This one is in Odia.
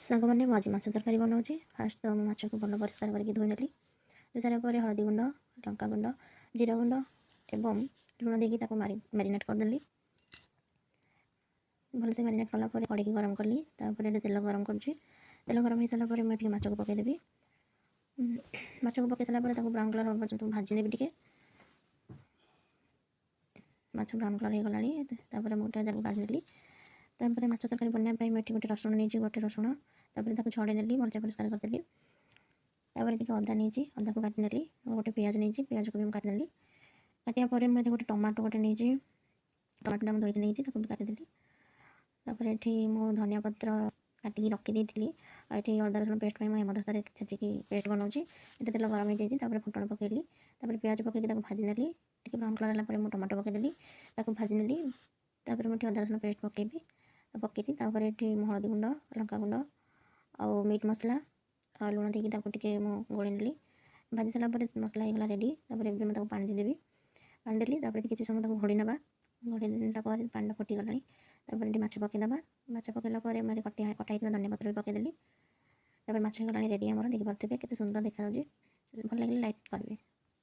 ସାଙ୍ଗମାନେ, ମୁଁ ଆଜି ମାଛ ତରକାରୀ ବନାଉଛି। ଫାଷ୍ଟ ତ ମୁଁ ମାଛକୁ ଭଲ ପରିଷ୍କାର କରିକି ଧୋଇ ନେଲି। ଧୋଇ ସାରିବା ପରେ ହଳଦୀ ଗୁଣ୍ଡ, ଲଙ୍କା ଗୁଣ୍ଡ, ଜିରା ଗୁଣ୍ଡ ଏବଂ ଲୁଣ ଦେଇକି ତାକୁ ମ୍ୟାରିନେଟ୍ କରିଦେଲି। ଭଲସେ ମ୍ୟାରିନେଟ୍ କଲା ପରେ କଡ଼େଇକି ଗରମ କଲି। ତାପରେ ଏଠି ତେଲ ଗରମ କରୁଛି। ତେଲ ଗରମ ହେଇସାରିଲା ପରେ ମୁଁ ଏଠି ମାଛକୁ ପକାଇଦେବି। ମାଛକୁ ପକାଇ ସାରିଲା ପରେ ତାକୁ ବ୍ରାଉନ୍ କଲର୍ ହେବା ପର୍ଯ୍ୟନ୍ତ ଭାଜି ନେବି ଟିକେ। ମାଛ ବ୍ରାଉନ୍ କଲର୍ ହେଇଗଲାଣି। ତାପରେ ମୁଁ ଗୋଟେ ଜାଗାକୁ କାଢ଼ି ନେଲି। ତାପରେ ମାଛ ତରକାରୀ ବନେଇବା ପାଇଁ ମୁଁ ଏଠି ଗୋଟେ ରସୁଣ ନେଇଛି, ଗୋଟେ ରସୁଣ। ତାପରେ ତାକୁ ଛଡ଼େଇ ନେଲି, ଭଲସେ ପରିଷ୍କାର କରିଦେଲି। ତାପରେ ଟିକେ ଅଦା ନେଇଛି, ଅଦାକୁ କାଟି ନେଲି। ଗୋଟେ ପିଆଜ ନେଇଛି, ପିଆଜକୁ ବି ମୁଁ କାଟିନେଲି। କାଟିବା ପରେ ମୁଁ ଏଠି ଗୋଟେ ଟମାଟୋ ଗୋଟେ ନେଇଛି। ଟମାଟୋଟା ମୁଁ ଧୋଇକି ନେଇଛି, ତାକୁ ବି କାଟିଦେଲି। ତାପରେ ଏଠି ମୁଁ ଧନିଆ ପତ୍ର କାଟିକି ରଖିଦେଇଥିଲି। ଆଉ ଏଠି ଅଦା ରସୁଣ ପେଷ୍ଟ ପାଇଁ ମୁଁ ହେମଦସ୍ତାରେ ଛେଚିକି ପେଷ୍ଟ ବନାଉଛି। ଏଠି ତେଲ ଗରମ ହେଇଯାଇଛି। ତାପରେ ଫୁଟଣ ପକାଇଲି। ତାପରେ ପିଆଜ ପକାଇକି ତାକୁ ଭାଜି ନେଲି। ଟିକେ ବ୍ରାଉନ୍ କଲର୍ ହେଲା ପରେ ମୁଁ ଟମାଟୋ ପକାଇଦେଲି, ତାକୁ ଭାଜି ନେଲି। ତାପରେ ମୁଁ ଏଠି ଅଦା ରସୁଣ ପେଷ୍ଟ ପକାଇବି, ପକାଇଲି। ତାପରେ ଏଠି ମୁଁ ହଳଦୀ ଗୁଣ୍ଡ, ଲଙ୍କା ଗୁଣ୍ଡ ଆଉ ମିଟ୍ ମସଲା ଆଉ ଲୁଣ ଦେଇକି ତାକୁ ଟିକେ ମୁଁ ଗୋଳେଇ ନେଲି। ଭାଜି ସାରିଲା ପରେ ମସଲା ହେଇଗଲା ରେଡ଼ି। ତାପରେ ଏବେ ମୁଁ ତାକୁ ପାଣି ଦେଇଦେବି। ପାଣି ଦେଲି। ତାପରେ କିଛି ସମୟ ତାକୁ ଘୋଡ଼ି ନେବା। ଘୋଡ଼ି ଦେଲା ପରେ ପାଣିଟା ଫୁଟିଗଲାଣି। ତାପରେ ଏଠି ମାଛ ପକାଇଦେବା। ମାଛ ପକାଇଲା ପରେ ମୁଁ କଟା କଟା ହେଇଥିବା ଧନିଆ ପତ୍ର ବି ପକାଇଦେଲି। ତାପରେ ମାଛ ହେଇଗଲାଣି ରେଡ଼ି ଆମର। ଦେଖିପାରୁଥିବେ, କେତେ ସୁନ୍ଦର ଦେଖାଯାଉଛି। ଭଲ ଲାଗିଲେ ଲାଇକ୍ କରିବେ।